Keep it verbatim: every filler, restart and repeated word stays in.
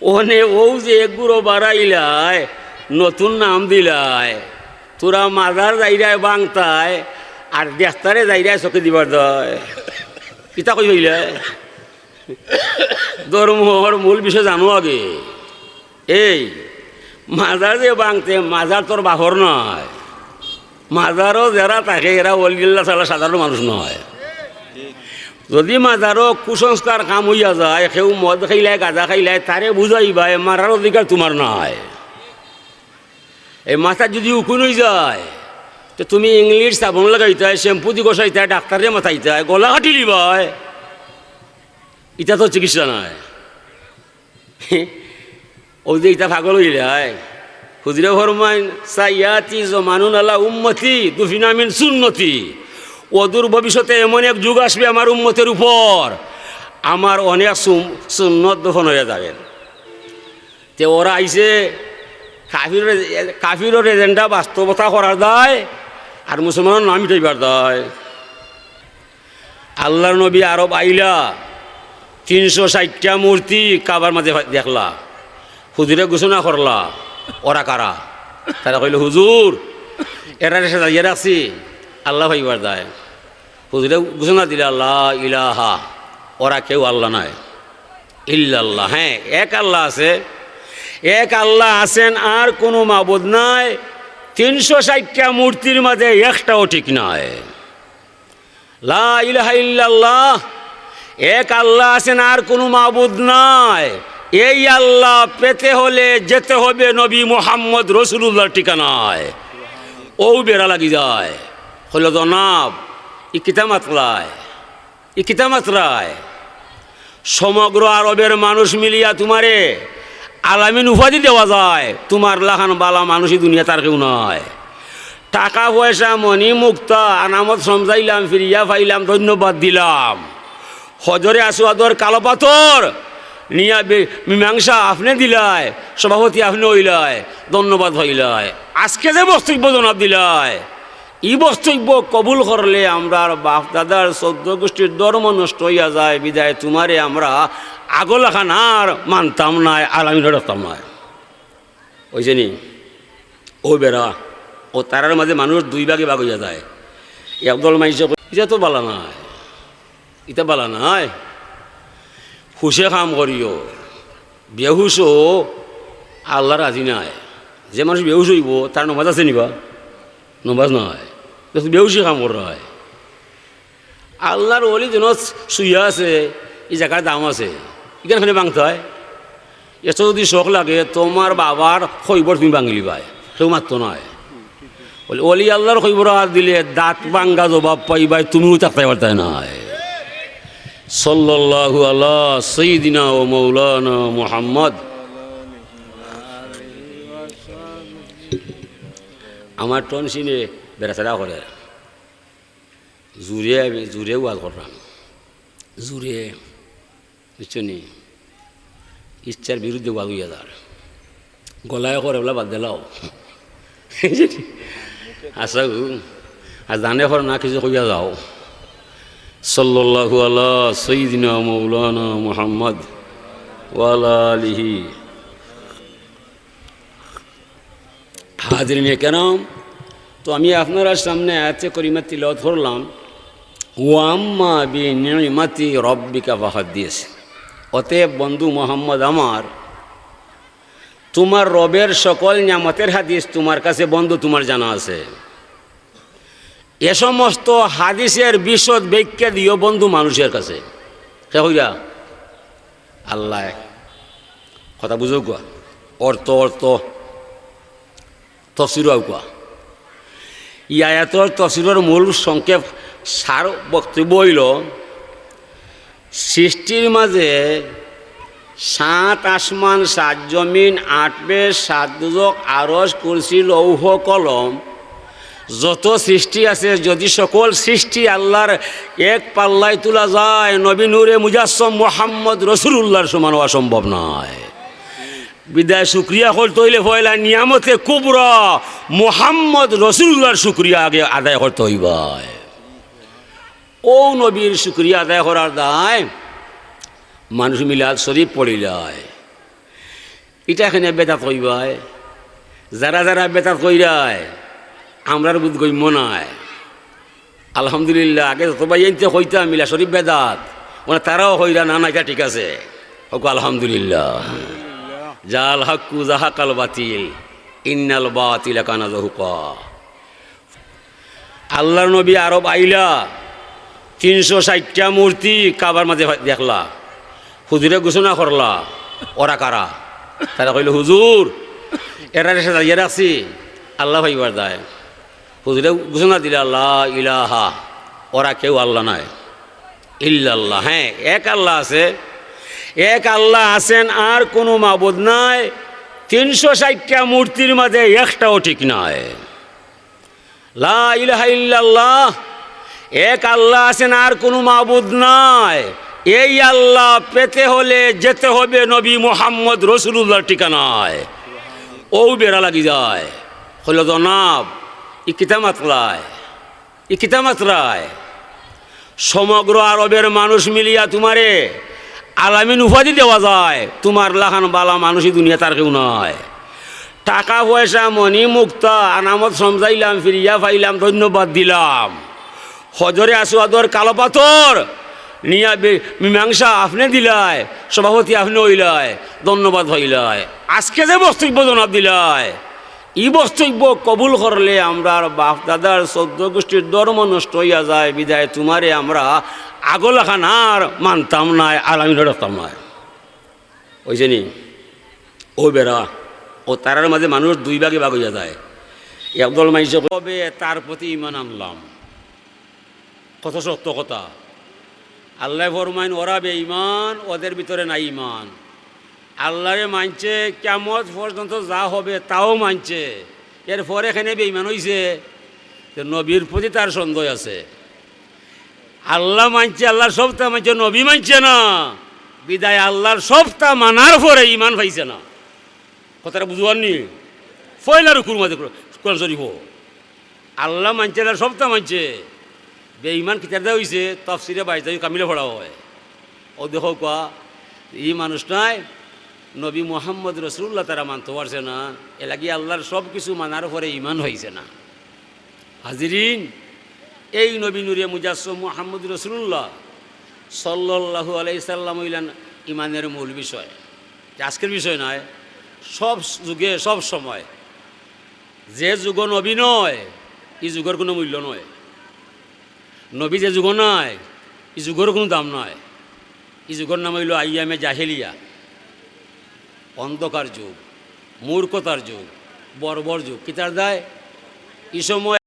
অনে অউ যে এগুরো বাড়াইলায়, নতুন নাম দিলায়, তোরা মাজার যাইরায় বাংতায়, আর দেখতারে যাইরায় চকি দিবার দায়। ইতা কই অইলায়? ধর্মর মূল বিষয় জানো আগে। এই মাজার যে বাংতে, মাজার তোর বাফর নায়। মাজারো যেরা থাকে, এরা অলি আল্লাহ ছাড়া সাধারণ মানুষ নায়। যদি মাজারো কুসংস্কার কাম অইয়া যায়, কেউ মদ খাইলায়, গাঁজা খাইলায়, তারে বুঝাইবায়, মারার অধিকার তুমার নায়। এই মাথা যদি উকুন অইযায়, তে তুমি ইংলিশ সাবন লাগাইতায়, শ্যাম্পু দি ঘষাইতায়, ডাক্তাররে মাতাইতায়, গলা কাটিলিবায়। ইতা তো চিকিৎসা নায়। অউ যে ইতা পাগল অইলায়। হুজুরে ফরমাইন, "সাইয়াতি জমানুন আলা উম্মতি দুফিনা মিন সুন্নতি।" অদূর ভবিষ্যতে এমন এক যুগ আসবে আমার উম্মতের উপর, আমার অনেক সুম-, সুন্নত দফন অইয়া যাবে। তে ওরা আইছে কাফিরর, কাফিরর agenda বাস্তবতা করার দায়, আর মুসলমানর নাম মিটাইবার দায়। আল্লাহর নবী আরব আইলা, তিনশো ষাইটটা মূর্তি কাবার মাঝে দেখলা, হুজুরে ঘোষণা করলা, "ওরা কারা?" তারা কইল, "হুজুর, এরারে সাজাইয়া রাখছি আল্লাহ পাইবার দায়।" হুজুরে ঘোষণা দিলা, "লা ইলাহা, ওরা কেউ আল্লাহ নায়, ইল্লাল্লাহ।" হ্যাঁ, এক আল্লাহ আছে, এক আল্লাহ আছেন, আর কোনো মাবুদ নাই। তিনশো ষাইটটা মূর্তির মাঝে একটাও ঠিক নায়। লা ইলাহা ইল্লাল্লাহ, এক আল্লাহ আছেন, আর কোনো মাবুদ নাই। এই আল্লাহ পেতে হলে যেতে হবে নবী মুহাম্মদ রসুলুল্লাহর ঠিকানায়। অউ বেড়া লাগি যায়। কইল, "জনাব, ই কিতা মাতলায়, ই কিতা মাতলায়? সমগ্র আরবের মানুষ মিলিয়া তুমারে আলামিন উপাধি দেওয়া যায়, তুমার লাখান বালা মানুষ ই দুনিয়াত আর কেউ নাই। টাকা পয়সা, মণি মুক্তা, আনামত সমজাইলাম, ফিরিয়া পাইলাম, ধন্যবাদ দিলাম। হজরে আসওয়াদর কালো পাথর নিয়া বে-, মীমাংসা আপনে দিলায়, সভাপতি আপনে অইলায়, ধন্যবাদ পাইলায়। আজকে যে বক্তব্য জনাব দিলায়, ই বক্তব্য কবুল করলে আমরার বাপ দাদার চৌদ্দ গোষ্ঠীর ধর্ম নষ্ট অইয়া যায়, বিদায় তুমারে আমরা আগলাখান আর মানতাম নায়, আলামিনও রাখতাম নায়।" অইছে নি? অউ বেড়া, অউ তারার মাঝে মানুষ দুই ভাগে ভাগ অইয়া যায়। একদল মাইনষে কয়, "ইটা তো বালা নায়, ইটা বালা নায়, হুশে কাম করিও, বেহুশ অও, আল্লাহ রাজি নায়।" যে মানুষ বেহুশ অইবো, তার নমাজ আছে নি বা? নমাজ নায়, বেহুশি কাম কররায়। আল্লাহর ওলি যেন শুইয়া আছে, ই জাগার দাম আছে, ইখান কেনে ভাঙতায়? এত যদি শখ লাগে, তুমার বাবার কইবর তুমি ভাঙিলিবায়, কেউ মাততো নায়। বলে, ওলি আল্লাহর কইবরো আত দিলে দাঁত ভাঙ্গা জবাব পাইবায়, তুমিও থাকতায় পারতায় নায়। সাল্লাল্লাহু আলা সাইয়্যিদিনা ওয়া মাওলানা মুহাম্মদ। আমার টনসিনে বেড়াছেড়া করে। জুরে আমি, জুরে ওয়াজ কররাম। জুরে, বুঝছো নি? ইচ্ছার বিরুদ্ধে ওয়াজ অইয়া যার। গলায় করে বলা বাদ দিলাও। আচ্ছা, আর জানে করে না কিছু কইয়া যাও। সাল্লাল্লাহু আলা সাইয়্যিদিনা মাওলানা মুহাম্মদ ওয়া আলা আলিহি। হাজিরিনে কেরাম, তো আমি আপনারার সামনে আয়াতে করিমা তিলাওয়াত করলাম, "ওয়া আম্মা বি নি'মাতি রাব্বিকা ফাহাদ্দিস।" অতএব বন্ধু মোহাম্মদ আমার, তুমার রবের সকল নিয়ামতের হাদিস তুমার কাছে বন্ধু তুমার জানা আছে। এ সমস্ত হাদিসের বিশদ ব্যাখ্যা দিও বন্ধু মানুষের কাছে। কে কইরা? আল্লাহ। কথা বুঝো কুয়া? অর্থ, অর্থ, তফসির আউকা। ই আয়াতর তফসিরর মূল সংক্ষেপ সার বক্তব্য অইলো, সৃষ্টির মাঝে সাত আসমান, সাত জমিন, আট বেহেশত, সাত দুজখ, আরশ, কুরসি, লৌহ, কলম, যত সৃষ্টি আছে, যদি সকল সৃষ্টি আল্লাহর এক পাল্লায় তুলা যায়, নবী নূরে মুজাসসম মুহাম্মদ রসুলুল্লাহর সমান অওয়া সম্ভব নায়। বিদায় শুকরিয়া করতে অইলে পয়লা নিয়ামতে কুবরা মুহাম্মদ রসুলুল্লাহর শুকরিয়া আগে আদায় করতে অইবায়। অউ নবীর শুকরিয়া আদায় করার দায় মানুষ মিলাদ শরীফ পড়িলায়। ইটা কেনে বেদাত কইবায়? যারা যারা বেদাত কইরায়, আমরার বুধ গম্য নায়। আলহামদুলিল্লাহ, আগে যত ভাইয়াইন্তে কইতা মিলাদ শরিফ বেদাত, মানে তারাও কইরা, "না, না, ইটা ঠিক আছে।" হকু আলহামদুলিল্লাহ। জাল হাক্কু জাহাকাল বাতিল, ইন্নাল বাতিলা কানা জাহুকা। আল্লার নবী আরব আইলা, তিনশো ষাইটটা মূর্তি কাবার মাঝে দেখলা, হুজুরে ঘোষণা করলা, "ওরা কারা?" তারা কইল, "হুজুর, এরারে সাজাইয়া রাখছি আল্লা পাইবার দায়।" হুজুরে ঘোষণা দিলা, "লা ইলাহা, ওরা কেউ আল্লা নায়, ইল্লাল্লাহ, হ্যাঁ, এক আল্লা আছে, এক আল্লা আছেন, আর কোনো মাবুদ নাই। তিনশো ষাইটটা মূর্তির মাঝে একটাও ঠিক নায়।" লা ইলাহা ইল্লাল্লাহ, এক আল্লা আছেন, আর কোনো মাবুদ নাই। এই আল্লা পেতে হলে যেতে হবে নবী মুহাম্মদ রসুলুল্লাহর ঠিকানায়। ও বেড়া লাগি যায়, কইল, "জনাব, ই কিতা মাতলায়, ই কিতা মাতলায়?" সমগ্র আরবের মানুষ মিলিয়া তুমারে আলামিন উপাধি দেওয়া যায়, তুমার লাখান বালা মানুষ ই দুনিয়াত আর কেউ নাই। টাকা পয়সা, মণি মুক্তা, আনামত সমঝাইলাম, ফিরিয়া পাইলাম, ধন্যবাদ দিলাম। হজরে আসওয়াদর কালো পাথর নিয়া বে-, মীমাংসা আপনে দিলায়, সভাপতি আপনে অইলায়, ধন্যবাদ পাইলায়। আজকে যে বক্তব্য জনাব দিলায়, ই বক্তব্য কবুল করলে আমরার বাপ দাদার চৌদ্দ গোষ্ঠীর ধর্ম নষ্ট অইয়া যায়, বিধায় তুমারে আমরা আগলাখান আর মানতাম নায়, আলামিনও রাখতাম নায়। অইছে নি? ও বেড়া, ও তারার মাঝে মানুষ দুই ভাগে ভাগ অইয়া যায়। একদল মানষে কইবে, "তার প্রতি ঈমান আনলাম।" কত শক্ত কথা। আল্লায় ফরমাইন, "ওরা বেঈমান, ওদের ভিতরে নাই ঈমান।" আল্লারে মানছে, কিয়ামত পর্যন্ত যা হবে তাও মানছে, এরপরে কেনে বেঈমান অইছে? তো নবীর প্রতি তার সন্দেহ আছে। আল্লা মানছে, আল্লার সবতা মানছে, নবী মানছে না। বিধায় আল্লার সবতা মানার পরে ঈমান পাইছে না। কথাটা বুঝবার নি? পয়লা রুকুর মাঝে কোরআন শরীফ। আল্লা মানছে না, সবতা মানছে। বেঈমান কিতার দা অইছে, তাফসিরে বাইজাবি কামিলে পড়া হয়। ও দেখো কুয়া, ই মানুষটায় নবী মুহাম্মদ রসুলুল্লাহ তারা মানতে পারছে না, এলাগি আল্লার সব কিছু মানার পরে ঈমান অইছে না। হাজিরিন, এই নবী নূরে মুজাসসম মুহাম্মদ রসুলুল্লাহ সাল্লাল্লাহু আলাইহি সাল্লাম অইলেন ঈমানের মূল বিষয়। যে আজকের বিষয় নয়, সব যুগে, সব সময় যে যুগ নবী নয়, ই যুগর কোনো মূল্য নয়। নবী যে যুগ নাই, ই যুগর কোনো দাম নাই। ই যুগর নাম অইলো আইয়ামে জাহেলিয়া, অন্ধকার যুগ, মূর্খতার যুগ, বর্বর যুগ। কিতার দায়? ই সময়